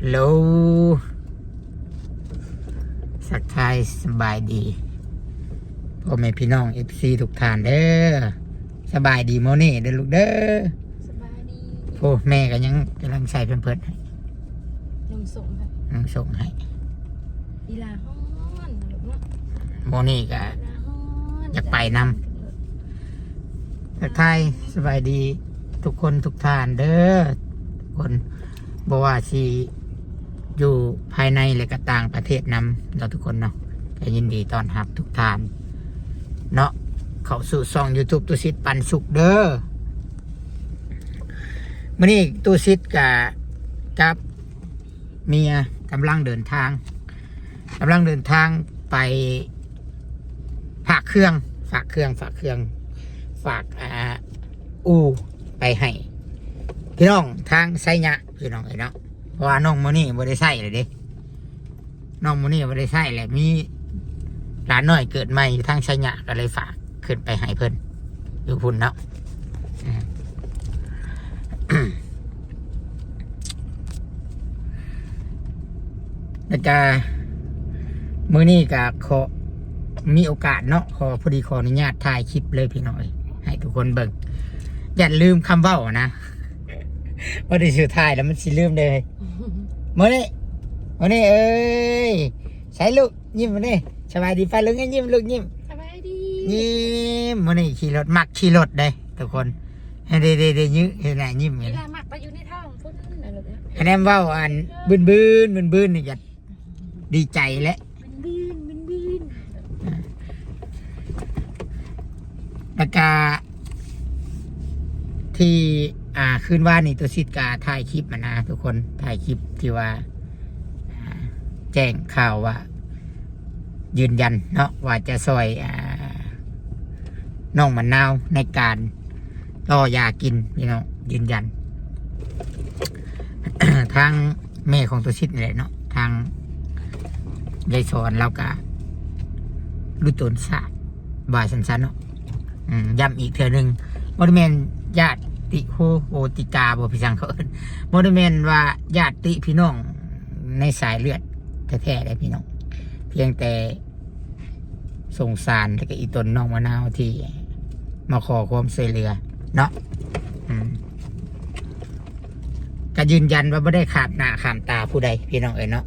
ໂລ ທັກທາຍສະບາຍດີພໍ່ແມ່ພີ່ນ້ອງ ເອັຟຊີ ທຸກທ່ານເດີ. ສະບາຍດີໂມເນເດີລູກເດີ. ສະບາຍດີ. ໂອ້ ແມ່ກໍຍັງກຳລັງໃສ່ແພມເພີດໃຫ້ ນຸ່ງສົ່ງໃຫ້ ນຸ່ງສົ່ງໃຫ້. ອີຫຼາຮ້ອນນະລູກເນາະ. ໂມເນກໍ ອີຫຼາຮ້ອນ ຢາກໄປນຳ. ທັກທາຍສະບາຍດີທຸກຄົນທຸກທ່ານເດີ ທຸກຄົນ ບໍ່ວ່າຊິຢູ່ພາຍໃນ ແລະ ກໍຕ່າງປະເທດນຳເນາະ ທຸກຄົນເນາະ. ກໍຍິນດີຕ້ອນຮັບທຸກທ່ານເນາະ ເຂົ້າສູ່ຊ່ອງ YouTube ຕຸສິດປັນສຸກເດີ. ມື້ນີ້ຕຸສິດກະກັບເມຍກຳລັງເດີນທາງ ກຳລັງເດີນທາງໄປຝາກເຄື່ອງ ຝາກເຄື່ອງ ຝາກເຄື່ອງ ຝາກ ອ່າ ອູ່ໄປໃຫ້ພີ່ນ້ອງທາງໄຊຍະ ພີ່ນ້ອງເອີຍເນາະ. ເພາະວ່ານ້ອງໂມເນບໍ່ໄດ້ໃຊ້ແລ້ວເດ້ ນ້ອງໂມເນບໍ່ໄດ້ໃຊ້ແລ້ວ ມີຫຼານນ້ອຍເກີດໃໝ່ຢູ່ທາງໄຊຍະ ກໍເລີຍຝາກຂຶ້ນໄປໃຫ້ເພິ່ນຢູ່ພຸ້ນເນາະ. ອືມ ແລ້ວກະມື້ນີ້ກະຂໍ ມີໂອກາດເນາະ ຂໍ ພໍດີຂໍອະນຸຍາດຖ່າຍຄລິບເລີຍພີ່ນ້ອງເອີຍ ໃຫ້ທຸກຄົນເບິ່ງ. ຢ້ານລືມຄຳເວົ້ານະ ບໍ່ໄດ້ ສຸດທ້າຍແລ້ວມັນຊິລືມເດ້. ໂມເນ ໂມເນເອີຍ ໃສລູກ ຍິ້ມໂມເນ. ສະບາຍດີປ້າລຸງ ຍິ້ມລູກ ຍິ້ມ ສະບາຍດີ ຍິ້ມ. ໂມເນຂີ່ລົດ ມັກຂີ່ລົດເດ້ທຸກຄົນ. ເດ້ໆໆ ຍິ້ມ ເຫັນໜ້າຍິ້ມ. ເວລາມັກໄປຢູ່ໃນທ້ອງພຸ້ນນະລູກເນາະ. ຄະແນນເວົ້າອັນບືນໆ ບືນໆ ນີ້ກໍດີໃຈແຫຼະ ບືນໆ ບືນໆ. ແລ້ວກະທີ່ ອ່າ ຄືນວານນີ້ ຕຸສິດກະຖ່າຍຄລິບຫັ້ນນະທຸກຄົນ ຖ່າຍຄລິບທີ່ວ່າ ອ່າ ແຈ້ງຂ່າວວ່າ ຢືນຢັນເນາະ ວ່າຈະຊ່ອຍ ອ່າ ນ້ອງມະນາວໃນການຕໍ່ຢາກິນພີ່ນ້ອງ ຢືນຢັນ. ທາງແມ່ຂອງຕຸສິດນີ້ແຫຼະເນາະ ທາງຍາຍສອນລາວກະລຸຕົນຊາດ ວ່າຊັ້ນໆເນາະ. ອືມ ຢ້ຳອີກເທື່ອໜຶ່ງ ບໍ່ໄດ້ແມ່ນຍາດຕິໂຫຕິກາບໍ່ ພີ່ຊ່າງເຂົາເອີ້ນ ບໍ່ໄດ້ແມ່ນວ່າຍາດຕິພີ່ນ້ອງໃນສາຍເລືອດແທ້ໆເດ້ພີ່ນ້ອງ ພຽງແຕ່ ສົງສານ ແລ້ວກໍອີ່ຕົນນ້ອງມະນາວທີ່ມາຂໍຄວາມຊ່ວຍເຫຼືອເນາະ. ອືມ ກໍຢືນຢັນວ່າບໍ່ໄດ້ຂາບໜ້າຂາມຕາຜູ້ໃດພີ່ນ້ອງເອີຍເນາະ.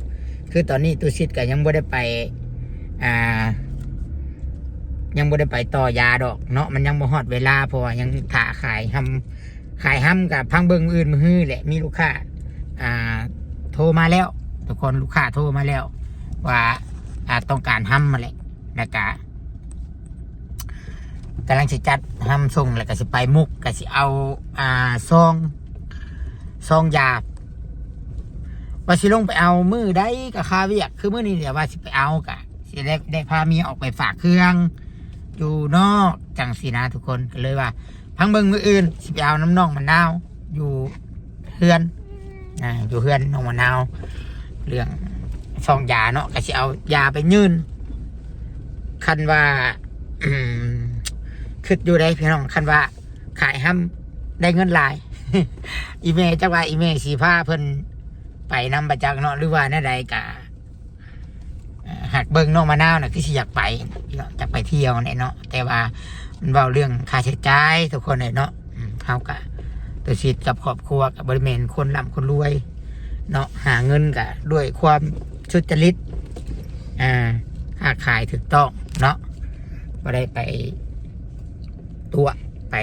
ຄືຕອນນີ້ຕຸສິດກໍຍັງບໍ່ໄດ້ໄປ ອ່າ ຍັງບໍ່ໄດ້ໄປຕໍ່ຢາດອກເນາະ ມັນຍັງບໍ່ຮອດເວລາ ເພາະວ່າຍັງຖ້າຂາຍຮຳ ຂາຍຮຳກໍພັງເບິ່ງມື້ອື່ນມື້ຮືແຫຼະ ມີລູກຄ້າ ອ່າ ໂທມາແລ້ວ ທຸກຄົນ ລູກຄ້າໂທມາແລ້ວວ່າ ອ່າ ຕ້ອງການຮຳຫັ້ນແຫຼະ ແລ້ວກະກຳລັງຊິຈັດຮຳສົ່ງ ແລ້ວກະຊິໄປມຸກ ກະຊິເອົາ ອ່າ ຊອງ ຊອງຢາ ວ່າຊິລົງໄປເອົາມື້ໃດກະຄາວຽກ ຄືມື້ນີ້ແຫຼະວ່າຊິໄປເອົາ ກະຊິໄດ້ ໄດ້ພາເມຍອອກໄປຝາກເຄື່ອງຢູ່ນອກ ຈັ່ງຊີ້ນະທຸກຄົນ ກໍເລີຍວ່າ ພັງເບິ່ງມື້ອື່ນຊິໄປເອົານຳນ້ອງມະນາວຢູ່ເຮືອນ ອ່າ ຢູ່ເຮືອນນ້ອງມະນາວ ເລື່ອງຊອງຢາເນາະ ກໍຊິເອົາຢາໄປຍື່ນ. ຄັນວ່າ ອືມ ຄິດຢູ່ເດ້ພີ່ນ້ອງ ຄັນວ່າຂາຍຮຳໄດ້ເງິນຫຼາຍ ອີ່ແມ່ ຈັກວ່າອີ່ແມ່ຊິພາເພິ່ນໄປນຳບໍ່ຈັກເນາະ ຫຼືວ່າແນວໃດກະ ເອີ່ ຫາກເບິ່ງນ້ອງມະນາວນະ ຄືຊິຢາກໄປເນາະ ຢາກໄປທ່ຽວແຫຼະເນາະ ແຕ່ວ່າມັນເວົ້າເລື່ອງຄ່າໃຊ້ຈ່າຍທຸກຄົນເອີຍເນາະ. ອືມ ເຮົາກະ ຕຸສິດກັບຄອບຄົວກະບໍ່ໄດ້ແມ່ນຄົນລ່ຳຄົນລວຍເນາະ ຫາເງິນກະດ້ວຍຄວາມສຸດຈະລິດ ອ່າ ຄ້າຂາຍຖືກຕ້ອງເນາະ ບໍ່ໄດ້ໄປຕົວະ ໄປ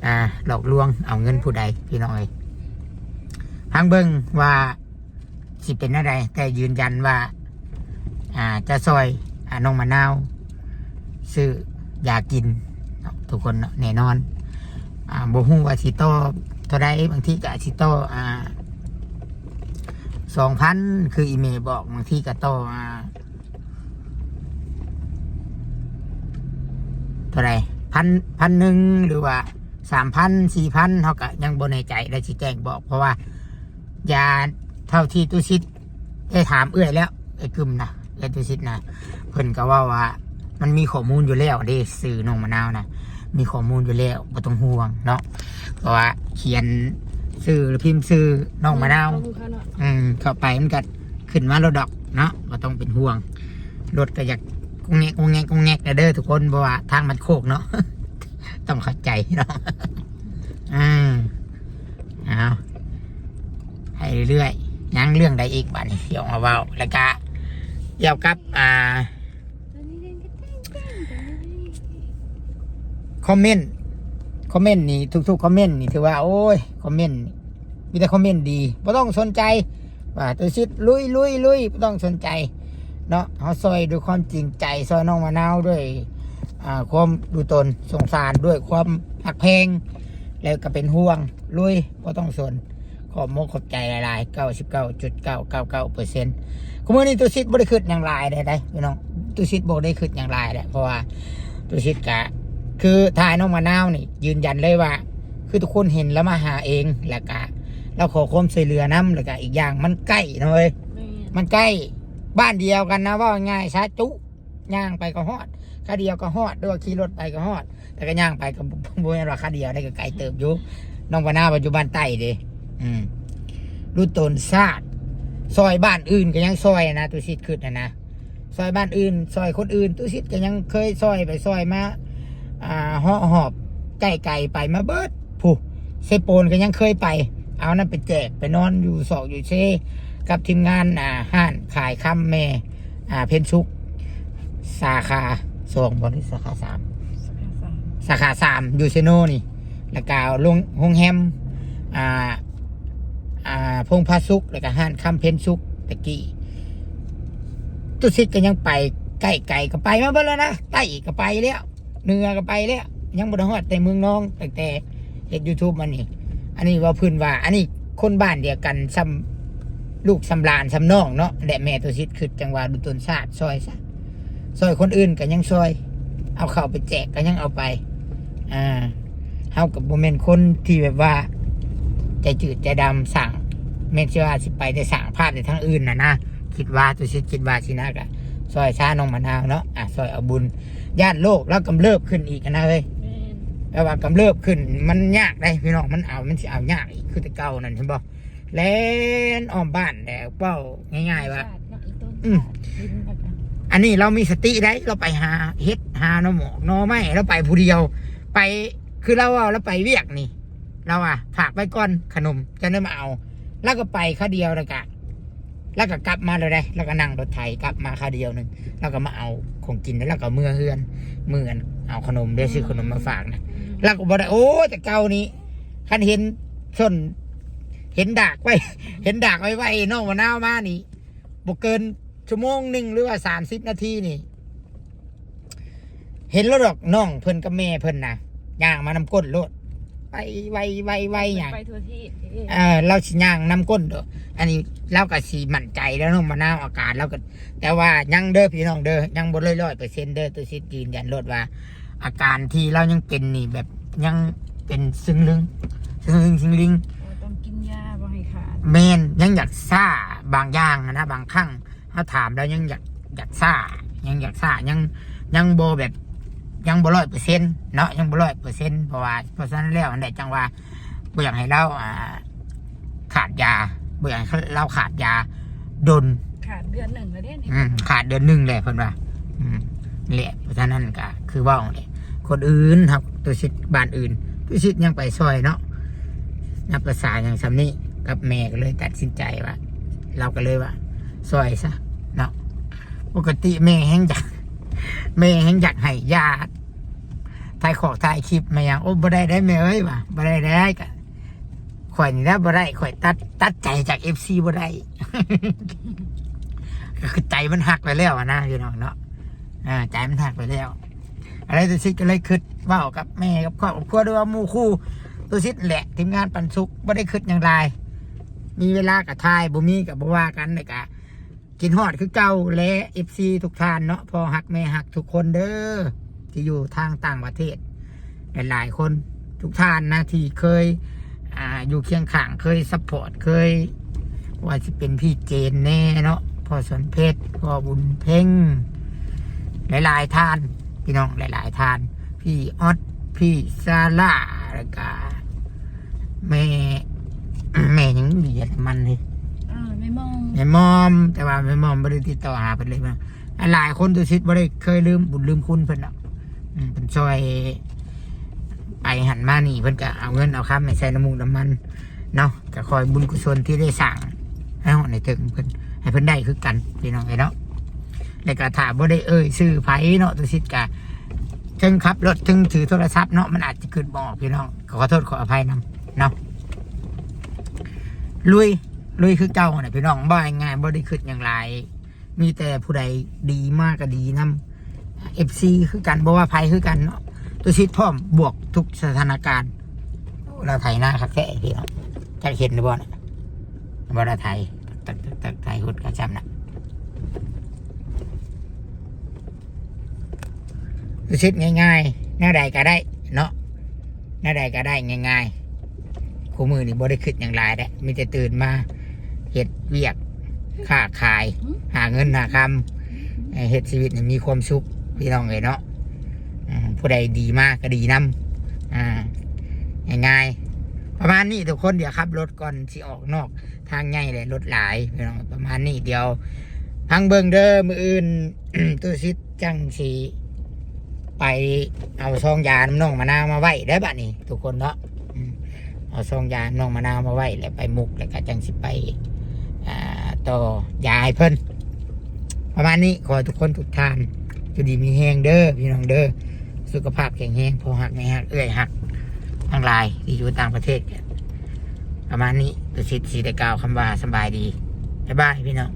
ອ່າ ຫຼອກລວງເອົາເງິນຜູ້ໃດ ພີ່ນ້ອງເອີຍ. ພັງເບິ່ງວ່າ ຊິເປັນແນວໃດ ແຕ່ຢືນຢັນວ່າ ອ່າ ຈະຊ່ອຍ ອ່າ ນ້ອງມະນາວຊື້ຢາກິນເນາະ ທຸກຄົນເນາະ ແນ່ນອນ. ອ່າ ບໍ່ຮູ້ວ່າຊິຕໍ່ເທົ່າໃດ ບາງທີກໍອາດຊິຕໍ່ ອ່າ ສອງພັນ ຄືອີ່ແມ່ບອກ ບາງທີກໍຕໍ່ ອ່າ ເທົ່າໃດ ພັນ ພັນໜຶ່ງ ຫຼືວ່າສາມພັນ ສີ່ພັນ ເຮົາກໍຍັງບໍ່ແນ່ໃຈ ແລ້ວຊິແຈ້ງບອກ ເພາະວ່າ ຢາ ເທົ່າທີ່ຕຸສິດໄດ້ຖາມເອື້ອຍແລ້ວ ເອື້ອຍກຶມນະ ເອື້ອຍຕຸສິດນະ ເພິ່ນກໍເວົ້າວ່າມັນມີຂໍ້ມູນຢູ່ແລ້ວເດ້ ຊື່ນ້ອງມະນາວນະ ມີຂໍ້ມູນຢູ່ແລ້ວ ບໍ່ຕ້ອງຫ່ວງເນາະ ເພາະວ່າຂຽນ ຊື່ ພິມຊື່ນ້ອງມະນາວ ອືມ ເຂົ້າໄປມັນກໍຂຶ້ນມາໂລດດອກເນາະ ບໍ່ຕ້ອງເປັນຫ່ວງ. ລົດກໍຢາກກົງແງກ ກົງແງກ ກົງແງກແດ່ເດີທຸກຄົນ ເພາະວ່າທາງມັນໂຄກເນາະ ຕ້ອງເຂົ້າໃຈເນາະ. ອືມ ເອົາ ໃຫ້ເລື້ອຍໆ. ຍັງເລື່ອງໃດອີກບາດນີ້ ທີ່ອອກມາເວົ້າ ແລ້ວກະກ່ຽວກັບ ອ່າ ຄອມເມັນ ຄອມເມັນນີ້ ທຸກໆຄອມເມັນນີ້ ຖືວ່າ ໂອ້ຍ ຄອມເມັນ ມີແຕ່ຄອມເມັນດີ ບໍ່ຕ້ອງສົນໃຈວ່າ ຕຸສິດ ລຸຍ ລຸຍ ລຸຍ ບໍ່ຕ້ອງສົນໃຈເນາະ. ເຮົາຊ່ອຍດ້ວຍຄວາມຈິງໃຈ ຊ່ອຍນ້ອງມະນາວດ້ວຍ ອ່າ ຄວາມດູຕົນສົງສານ ດ້ວຍຄວາມຮັກແພງ ແລ້ວກໍເປັນຫ່ວງ ລຸຍ ບໍ່ຕ້ອງສົນ. ຂອບມົກຂອບໃຈຫຼາຍໆ ເກົ້າສິບເກົ້າຈຸດເກົ້າເກົ້າເກົ້າເປີເຊັນ. ຄູ່ມື້ນີ້ຕຸສິດບໍ່ໄດ້ຄິດຫຍັງຫຼາຍໃດໆ ພີ່ນ້ອງ. ຕຸສິດບໍ່ໄດ້ຄິດຫຍັງຫຼາຍແຫຼະ ເພາະວ່າຕຸສິດກະ ຄືຖ້ານ້ອງມະນາວນີ້ຢືນຢັນເລີຍວ່າ ຄືທຸກຄົນເຫັນລາວມາຫາເອງ ແລ້ວກະລາວຂໍຄວາມຊ່ວຍເຫຼືອນຳ ແລ້ວກະອີກຢ່າງມັນໃກ້ເນາະເອີຍ ແມ່ນ ມັນໃກ້ ບ້ານດຽວກັນນະ ເວົ້າງ່າຍຊະ ຈຸ ຍ່າງໄປກໍຮອດ ຂາດຽວກໍຮອດ ຫຼືວ່າຂີ່ລົດໄປກໍຮອດ ແຕ່ກໍຍ່າງໄປກໍ ບໍ່ແມ່ນວ່າຂາດຽວໄດ໋ ກໍໄກເຕີບຢູ່. ນ້ອງປານາວ່າຢູ່ບ້ານໃຕ້ເດ້ ອືມ ລຸໂຕນຊາດ ຊ່ອຍບ້ານອື່ນກໍຍັງຊ່ອຍນະ ຕຸສິດຄິດຫັ້ນນະ ຊ່ອຍບ້ານອື່ນ ຊ່ອຍຄົນອື່ນ ຕຸສິດກໍຍັງເຄີຍຊ່ອຍໄປຊ່ອຍມາ ອ່າ ເຫາະຫອບໃກ້ໄກໄປມາເບິດ ຜູ້ເຊໂປນກໍຍັງເຄີຍໄປ ເອົານັ້ນໄປແຈກ ໄປນອນຢູ່ຊອກຢູ່ເຊ ກັບທີມງານ ອ່າ ຮ້ານຂາຍຄຳແມ່ ອ່າ ເພັນສຸກ ສາຂາສອງບໍ່ ຫຼືສາຂາສາມ? ສາຂາສາມ ສາຂາສາມຢູ່ເຊໂນນີ້ ແລ້ວກະໂຮງ ໂຮງແຮມ ອ່າ ອ່າ ພົງພະສຸກ ແລ້ວກະຮ້ານຄຳເພັນສຸກ ແຕ່ກີ້ ຕຸສິດກໍຍັງໄປ ໃກ້ໄກກໍໄປມາເບິດແລ້ວນະ ໃຕ້ກໍໄປແລ້ວ ເໜືອກໍໄປແລ້ວ ຍັງບໍ່ໄດ້ຮອດແຕ່ເມືອງນອງ ຕັ້ງແຕ່ເຮັດຢູທູບມານີ້. ອັນນີ້ເວົ້າພື້ນວ່າ ອັນນີ້ຄົນບ້ານດຽວກັນ ສ່ຳລູກສ່ຳຫຼານສ່ຳນ້ອງເນາະ ແລະ ແມ່ຕຸສິດຄຶດຈັ່ງວ່າ ດຸຕົນຊາດຊ່ອຍຊະ ຊ່ອຍຄົນອື່ນກໍຍັງຊ່ອຍ ເອົາເຂົ້າໄປແຈກກໍຍັງເອົາໄປ. ອ່າ ເຮົາກໍບໍ່ແມ່ນຄົນທີ່ແບບວ່າໃຈຈືດໃຈດຳ ສ້າງ ແມ່ນຊິວ່າຊິໄປແຕ່ສ້າງພາບແຕ່ທາງອື່ນນະນະ ຄິດວ່າ ຕຸສິດຄິດວ່າຊີ້ນະ ກະຊ່ອຍຊານ້ອງມະນາວເນາະ ອ່າ ຊ່ອຍເອົາບຸນ ຢ້ານໂລກລາວກຳເລີບຂຶ້ນອີກຫັ້ນນະເອີຍ. ແມ່ນ ແຕ່ວ່າກຳເລີບຂຶ້ນມັນຍາກເດ້ພີ່ນ້ອງ ມັນເອົາ ມັນຊິເອົາຍາກອີກຄືແຕ່ເກົ່ານັ້ນ ເຫັນບໍ່? ແລ່ນອ້ອມບ້ານແຫຼະ ເວົ້າງ່າຍໆວ່າ ອືມ ອັນນີ້ລາວມີສະຕິໄດ໋ ລາວໄປຫາເຫັດ ຫາໜໍ່ໝອກໜໍ່ໄມ້ ລາວໄປຜູ້ດຽວ ໄປ ຄືລາວເວົ້າ ລາວໄປວຽກນີ້ ລາວວ່າ ຝາກໄວ້ກ່ອນຂະໜົມ ຈັ່ງໄດ້ມາເອົາ. ລາວກໍໄປຄາວດຽວ ແລ້ວກະ ລາວກໍກັບມາແລ້ວເດ້ ລາວກໍນັ່ງລົດໄຖກັບມາຄາວດຽວໜຶ່ງ ລາວກໍມາເອົາຂອງກິນ ແລ້ວລາວກໍເມືອເຮືອນ ມື້ອັນເອົາຂະໜົມເດ້ ຊື້ຂະໜົມມາຝາກນະ ລາວກໍບໍ່ໄດ້ ໂອ້ຍ ແຕ່ເກົ່ານີ້ ຄັນເຫັນຊົນ ເຫັນດາກໄວ ເຫັນດາກໄວໆ ນ້ອງມະນາວມານີ້ ບໍ່ເກີນຊົ່ວໂມງໜຶ່ງ ຫຼືວ່າສາມສິບນາທີນີ້ ເຫັນແລ້ວດອກ ນ້ອງເພິ່ນກັບແມ່ເພິ່ນນະ ຍ່າງມານຳກົ້ນໂລດ ໄວໆໆໆຫຍັງ ໄປທົ່ວທີບເດ້ ເອີ ລາວຊິຍ່າງນຳກົ້ນໂດດ. ອັນນີ້ລາວກໍຊິໝັ້ນໃຈແລ້ວເນາະ ມະນາວ ອາການລາວກໍ ແຕ່ວ່າຍັງເດີພີ່ນ້ອງເດີ ຍັງບໍ່ໄດ້ຮ້ອຍເປີເຊັນເດີ ຕຸສິດຢືນຢັນໂລດວ່າ ອາການທີ່ລາວຍັງເປັນນີ້ ແບບຍັງເປັນຊຶງລຶງ ຊຶງລຶງ ຊຶງລຶງ ຕ້ອງກິນຢາບໍ່ໃຫ້ຂາດ. ແມ່ນ ຍັງຢາກຊ້າບາງຢ່າງນະ ບາງຄັ້ງ ເຮົາຖາມແລ້ວຍັງຢາກ ຢາກຊ້າ ຍັງຢາກຊ້າ ຍັງ ຍັງບໍ່ແບບ ຍັງບໍ່ຮ້ອຍເປີເຊັນເນາະ ຍັງບໍ່ຮ້ອຍເປີເຊັນ ເພາະວ່າ ເພາະສະນັ້ນແລ້ວຫັ້ນແຫຼະ ຈັ່ງວ່າບໍ່ຢາກໃຫ້ລາວ ອ່າ ຂາດຢາ ບໍ່ຢາກໃຫ້ລາວຂາດຢາດົນ ຂາດເດືອນໜຶ່ງແລ້ວເດ້ ອືມ ຂາດເດືອນໜຶ່ງແຫຼະເພິ່ນວ່າ ອືມ ນີ້ແຫຼະ ເພາະສະນັ້ນກໍຄືເວົ້າແຫຼະ ຄົນອື່ນເຮົາ ຕຸສິດບ້ານອື່ນ ຕຸສິດຍັງໄປຊ່ອຍເນາະ ນັບປະສາຫຍັງສ່ຳນີ້ ກັບແມ່ກໍເລີຍຕັດສິນໃຈວ່າ ລາວກໍເລີຍວ່າ ຊ່ອຍຊະເນາະ. ປົກກະຕິແມ່ແຮ່ງຢາກ ແມ່ແຮ່ງຢາກໃຫ້ຢາ ຖ່າຍຂອກຖ່າຍຄລິບມາຫຍັງ ໂອ້ ບໍ່ໄດ້ໄດ໋ແມ່ເອີຍວ່າ ບໍ່ໄດ້ໄດ໋ ກະຂ້ອຍນີ້ແຫຼະບໍ່ໄດ້ ຂ້ອຍຕັດ ຕັດໃຈຈາກເອັຟຊີບໍ່ໄດ້ ກໍຄືໃຈມັນຮັກໄປແລ້ວຫັ້ນນະ ພີ່ນ້ອງເນາະ ອ່າ ໃຈມັນຮັກໄປແລ້ວ. ອັນໃດຕຸສິດກໍເລີຍຄິດເວົ້າກັບແມ່ ກັບຄອບກັບຄົວ ຫຼືວ່າໝູ່ຄູ່ຕຸສິດແຫຼະ ທີມງານປັນສຸກ ບໍ່ໄດ້ຄິດຫຍັງຫຼາຍ ມີເວລາກໍຖ່າຍ ບໍ່ມີກໍບໍ່ວ່າກັນ ແລ້ວກະ ຄິດຮອດຄືເກົ່າແຫຼະ ເອັຟຊີທຸກທ່ານເນາະ ພໍ່ຮັກແມ່ຮັກທຸກຄົນເດີ ທີ່ຢູ່ທາງຕ່າງປະເທດ ຫຼາຍໆຄົນ ທຸກທ່ານນະ ທີ່ເຄີຍ ອ່າ ຢູ່ຄຽງຂ້າງ ເຄີຍຊັບພອດ ເຄີຍ ວ່າຊິເປັນພີ່ເຈນແດ່ເນາະ ພໍ່ສອນເພັດ ພໍ່ບຸນເພັງ ຫຼາຍໆທ່ານ ພີ່ນ້ອງ ຫຼາຍໆທ່ານ ພີ່ອອດ ພີ່ຊາລາ ແລ້ວກະ ແມ່ ແມ່ຫຍັງ ເຢຍລະມັນເດ້ ເອີ ແມ່ໝອມ ແມ່ໝອມ ແຕ່ວ່າແມ່ໝອມບໍ່ໄດ້ຕິດຕໍ່ຫາເພິ່ນເລີຍ. ຫຼາຍຄົນ ຕຸສິດບໍ່ໄດ້ເຄີຍລືມບຸນລືມຄຸນເພິ່ນດອກ. ອືມ ເພິ່ນຊ່ອຍໄປຫັ້ນມານີ້ ເພິ່ນກໍເອົາເງິນເອົາຄຳໃຫ້ໃສ່ນ້ຳມູກນ້ຳມັນເນາະ. ກໍຂອບໃຫ້ບຸນກຸສົນທີ່ໄດ້ສ້າງໃຫ້ຮອດໃຫ້ເຖິງເພິ່ນ ໃຫ້ເພິ່ນໄດ້ຄືກັນ ພີ່ນ້ອງເອີຍເນາະ. ແລ້ວກໍຖ້າບໍ່ໄດ້ເອີ່ຍຊື່ໃຜເນາະ ຕຸສິດກໍເຖິງຂັບລົດ ເຖິງຖືໂທລະສັບເນາະ ມັນອາດຈະຄິດບໍ່ອອກ ພີ່ນ້ອງ ກໍຂໍໂທດຂໍອະໄພນຳເນາະ. ລຸຍ ລຸຍຄືເກົ່າຫັ້ນແຫຼະ ພີ່ນ້ອງ. ເວົ້າງ່າຍໆ ບໍ່ໄດ້ຄິດຫຍັງຫຼາຍ ມີແຕ່ຜູ້ໃດດີມາກໍດີນຳ ເອັຟຊີ ຄືກັນ ບໍ່ວ່າໃຜຄືກັນເນາະ. ຕຸສິດພ້ອມບວກທຸກສະຖານະການ. ໂອ້ ລາວໄຖນາຄັກແທ້ພີ່ນ້ອງ ຈັກເຫັນຫຼືບໍ່ນະ ບໍ່ລາວໄຖ ຕັກໆໆ ໄຖຫົດກະຊ່ຳນະ. ຄືຊິດງ່າຍໆ ແນວໃດກໍໄດ້ເນາະ ແນວໃດກໍໄດ້ງ່າຍໆ. ຄູ່ມື້ນີ້ບໍ່ໄດ້ຄິດຫຍັງຫຼາຍແຫຼະ ມີແຕ່ຕື່ນມາເຮັດວຽກຄ້າຂາຍ ຫາເງິນຫາຄຳ ເຮັດຊີວິດໃຫ້ມີຄວາມສຸກ ພີ່ນ້ອງເອີຍເນາະ. ອືມ ຜູ້ໃດດີມາກໍດີນຳ ອ່າ ງ່າຍໆ ປະມານນີ້ທຸກຄົນ. ດຽວຂັບລົດກ່ອນຊິອອກນອກ ທາງໃຫຍ່ແຫຼະ ລົດຫຼາຍ ພີ່ນ້ອງ ປະມານນີ້. ດຽວຟັງເບິ່ງເດີ ມື້ອື່ນ ຕຸສິດຈັ່ງຊິໄປເອົາຊອງຢານ້ອງມະນາວມາໄວ້ໄດ້ບັດນີ້ທຸກຄົນເນາະ. ອືມ ເອົາຊອງຢານ້ອງມະນາວມາໄວ້ ແລ້ວໄປມຸກ ແລ້ວກໍຈັ່ງຊິໄປ ອ່າ ຕໍ່ຢາໃຫ້ເພິ່ນ. ປະມານນີ້ ຂໍໃຫ້ທຸກຄົນທຸກທ່ານຢູ່ດີມີແຮງເດີ ພີ່ນ້ອງເດີ ສຸຂະພາບແຂງແຮງ ພໍ່ຮັກແມ່ຮັກ ເອື້ອຍຮັກ ທັງຫຼາຍທີ່ຢູ່ຕ່າງປະເທດ. ປະມານນີ້ ຕຸສິດຊິໄດ້ກ່າວຄຳວ່າສະບາຍດີ ບາຍບາຍ ພີ່ນ້ອງ.